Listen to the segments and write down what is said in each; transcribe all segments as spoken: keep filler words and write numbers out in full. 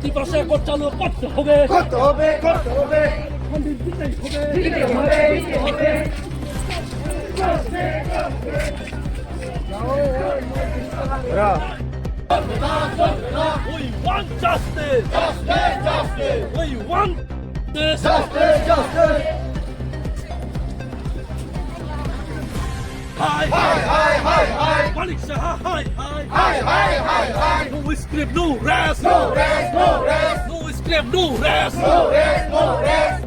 তিপ্রাসা একট চালু করতে হবে। করতে হবে, করতে হবে। খণ্ডন দিতেই হবে। দিতে হবে, দিতে হবে। We want justice. Justice, justice. We want justice. Justice, justice. Hi, hi, hi, hi, hi. Manik Saha, hi, hi. Hi, hi, hi, hi. No escape, no rest. No rest, no rest. No escape, no rest. No rest, no rest.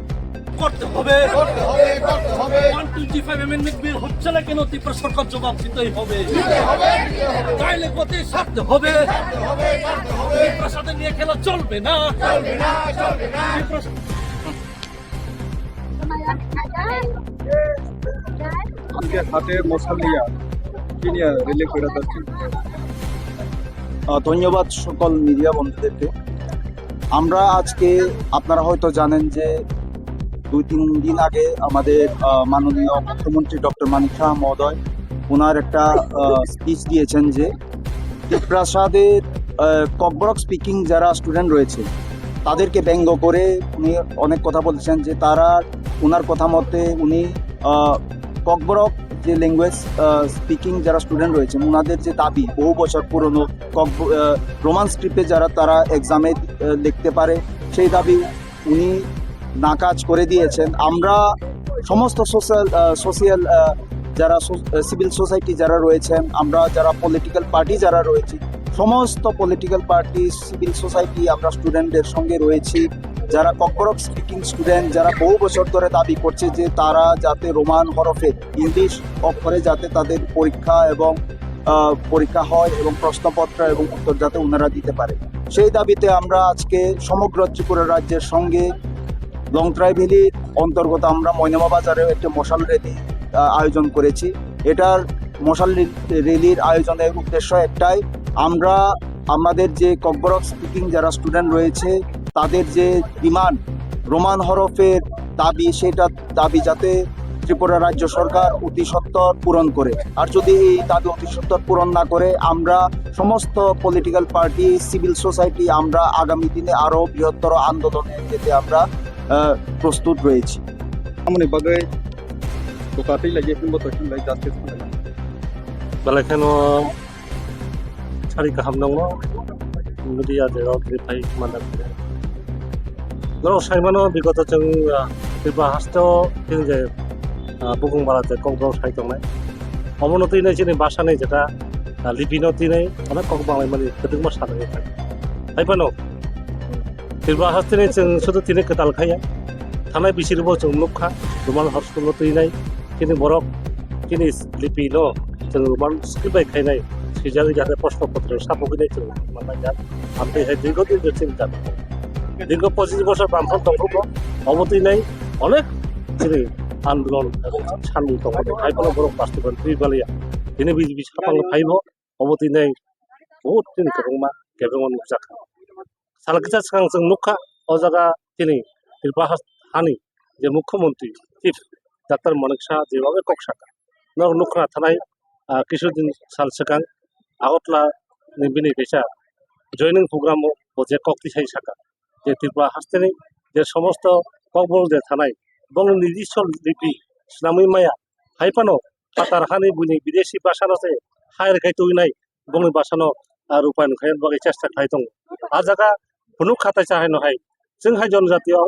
করতে হবে। করতে হবে, করতে হবে। One twenty five amendment bill হচ্ছে না কেন, ত্রিপুরা সরকার জবাব দিতেই হবে। দিতে হবে, দিতে হবে। তাইলে গতি ছাড়তে হবে। ছাড়তে হবে, ছাড়তে হবে। ত্রিপুরা সাথে নিয়ে খেলা চলবে না। চলবে না, চলবে না। ত্রিপুরা আজকে হাতে মশাল নিয়ে কি নিয়ে রিলিফ বেড়াতে আসছেন? আহ, ধন্যবাদ সকল মিডিয়া বন্ধুদেরকে। আমরা আজকে, আপনারা হয়তো জানেন যে দুই তিন দিন আগে আমাদের, আহ, মাননীয় মুখ্যমন্ত্রী ডক্টর মানিক সাহা মহোদয় ওনার একটা, আহ, স্পিচ দিয়েছেন যে তিপ্রাসাদের, আহ, ককবরক স্পিকিং যারা স্টুডেন্ট রয়েছে তাদেরকে ব্যঙ্গ করে উনি অনেক কথা বলছেন যে তারা, ওনার কথা মতে উনি, আহ, ককবরক যে ল্যাঙ্গুয়েজ, আহ, স্পিকিং যারা স্টুডেন্ট রয়েছেন ওনাদের যে দাবি বহু বছর পুরনো ককব-, আহ, রোমান স্ক্রিপ্টে যারা তারা এক্সামে, আহ, লিখতে পারে সেই দাবি উনি নাকচ করে দিয়েছেন। আমরা সমস্ত সোশ্যাল, আহ, সোশ্যাল, আহ, যারা সো-, আহ, সিভিল সোসাইটি যারা রয়েছেন, আমরা যারা পলিটিক্যাল পার্টি যারা রয়েছি, সমস্ত পলিটিক্যাল পার্টি, সিভিল সোসাইটি, আমরা স্টুডেন্টদের সঙ্গে রয়েছি। যারা ককবরক স্পিকিং স্টুডেন্ট, যারা বহু বছর ধরে দাবি করছে যে তারা যাতে রোমান হরফে, ইংলিশ অক্ষরে যাতে তাদের পরীক্ষা এবং, আহ, পরীক্ষা হয় এবং প্রশ্নপত্র এবং উত্তর যাতে ওনারা দিতে পারে, সেই দাবিতে আমরা আজকে সমগ্র ত্রিপুরা রাজ্যের সঙ্গে লংত্রাই ভ্যালির অন্তর্গত আমরা মৈনামা বাজারে একটা মশাল র্যালি, আহ, আয়োজন করেছি। এটার মশাল র্যালি-, র্যালির আয়োজনের উদ্দেশ্য একটাই, আমরা আমাদের যে ককবরক স্পিকিং যারা স্টুডেন্ট রয়েছে তাদের যে ডিমান্ড, রোমান হরফের দাবি, সেটা দাবি যাতে ত্রিপুরা রাজ্য সরকার অতি সত্বর পূরণ করে। আর যদি এই দাবি অতি সত্বর পূরণ না করে, আমরা সমস্ত পলিটিক্যাল পার্টি, সিভিল সোসাইটি আমরা আগামী দিনে আরো বৃহত্তর আন্দোলনে যেতে আমরা, আহ, প্রস্তুত রয়েছি। Amoni bagwi doka twi lai phimbo to himlai justice khlai. Belai kheno sari kaham nangno media jagao khe phai manda khe. Norok saimano bigoto chwng, ah, Tripura hasteo chwng je, ah, bukung bara je kokborok sai tongnai. Omono twi nai chini bwsani jeta, ah, lipino twi nai onek kok banglaimani kwdwkma sanai thang. Hai phano Tripura hasteni chwng sudu tini kwtal khaiya. Thanai bisiribo chwng nukha, Roman hor school-o twinai, chini borok, chini lipino chwng Roman script bai khainai, swijagwi jate proshno potro sapogwi nai chwng manlaiya. Amtwi hai dirgo dirgo chini dabi. Dirgo pochis bosor bamphang tongkhubo, obo twinai onek chini andolon ebong samung tongo. Hai phano borok bastoban twi baliya. Tini B J P saphang phaibo, obo twinai, buhut chini kwbangma, kwbangma nukjak. Sal kisa swkang chwng nukha, o jaga chini Tripura has-, hani je Mukhyamantri Chief Doctor Manik Saha jebagwi kok sakha. Norok nukha thanai, ah, kisu din sal swkang Agartala ni bini kaisa joining program o bo je kok tisai sakha. Je Tripura hasteni je somosto kokborok je thanai, bongni nijiswa lipi swnamwi maya, hai phano phatar hani buini bideshi bwsano se hire khai tubunai, bongni bwsano, ah, rupayan khaina bagwi chesta khlai tongo. Ah jaga phunuk khatai cha haino hai, chwng hai jonojatio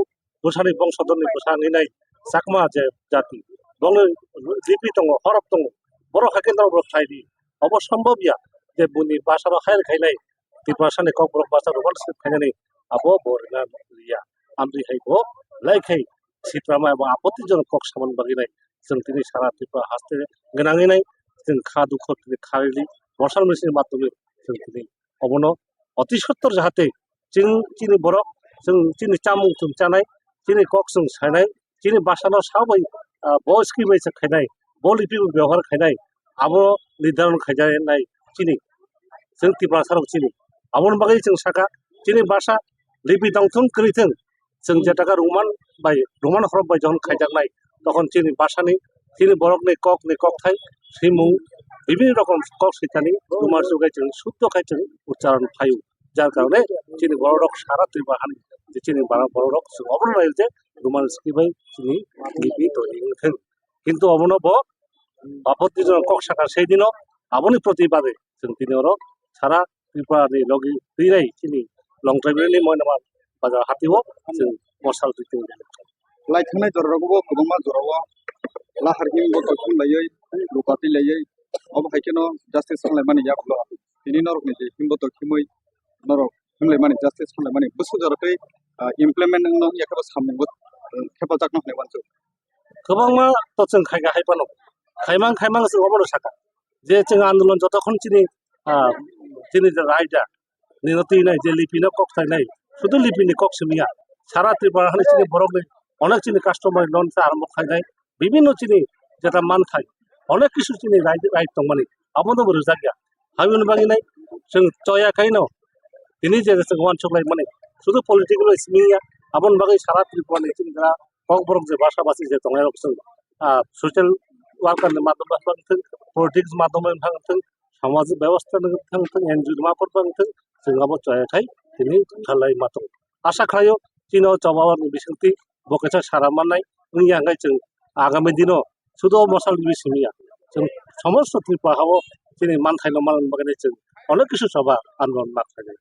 bwsani bongso donni bwsa ninai Chakma je jati, bongni lipi tongo, horof tongo, borok hai khe norok bo khlai di. Obo sombobya je buini bwsano hire khainai, Tiprasani kokborok bwsa Roman script khainani abo bo rwna rwya. Amtwi hai bo lai khai sitrama eba apottijonok kok samani bagwi nai. Chwng tini sara Tripura haste gwnangwi nai, chwng kha dukho tini kha rili, mosal machine ni madhyome chwng tini obono oti sottor jahate chwng chini borok, chwng chini chamung chwng chanai, chini kok chwng sainai, chini bwsano sabai, ah, bo scheme bai se khainai, bo lipi bo byabohar khainai, abo nirdaron khaijaknai chini, chwng Tiprasarok chini. Aboni bagwi chwng sakha, chini bwsa lipi tongthung kwrwi thung, chwng je taka Roman bai, Roman horof bai jokhon khaijaknai, tokhon chini bwsani, chini borokni kokni kokthai, swimung, bibhinno rokom kok swithani, Roman sugai chwng suddo khai chwng uchcharon phaio. Jar karone chini borok rok sara Tripura hani je chini bara borok rok chwng obono nai je Roman script bai chini lipi twi wng thang. Kintu obono bo bapot di jora kok sakha sei dino aboni protibade chwng tini oro sara Tripura ni logi twi nai chini Longthaibari ni Moinama bazar hati o chwng morsal twi twi. Lai thangnai jora rogo bo kwbangma jora o lahar himbo twi laiwi luka twi laiwi obo hai kheno justice wng lai mani yagulo tini norok ni je himbo twi khimwi norok wng lai mani justice wng lai mani bwswk jora twi implement wng ya khe bo samung bo khepajak no hinwi uansuk. Kwbangma to chwng khai hai phano khaimang khaimang chwng obono sakha je chwng andolon jotokhon chini ah, chini je raida nino twi nai je lipi no kok thai nai sudu lipi ni kok simi ya sara Tripura hani chini borok ni onek chini customer loan se arombo khai nai bibinno chini jeta man thai onek kisu chini right right tongmani abono bo rijak ya habini bagwi nai chwng choya kaino tini je chwng uansuk lai mani sudu political simi ya aboni bagwi sara Tripura ni chini jeta Kokborok je basa basi je tongnai rok chwng ah, social worker ni madhyom bai thang thwng politics madhyom bai thang thwng samajik bebostha ni thang thwng N G O ni mapor bai thang thwng chwng abo choya khai tini khalai ma tongo. Asa khlaio chini o choba ni bisingtwi bo kaisa sara mannai wngya hwnkhe chwng agami dino sudu o mosal ni bising ya chwng somosto Tripura ha o chini manthaino manna bagwi chwng onek kisu choba andolon ma khlainai.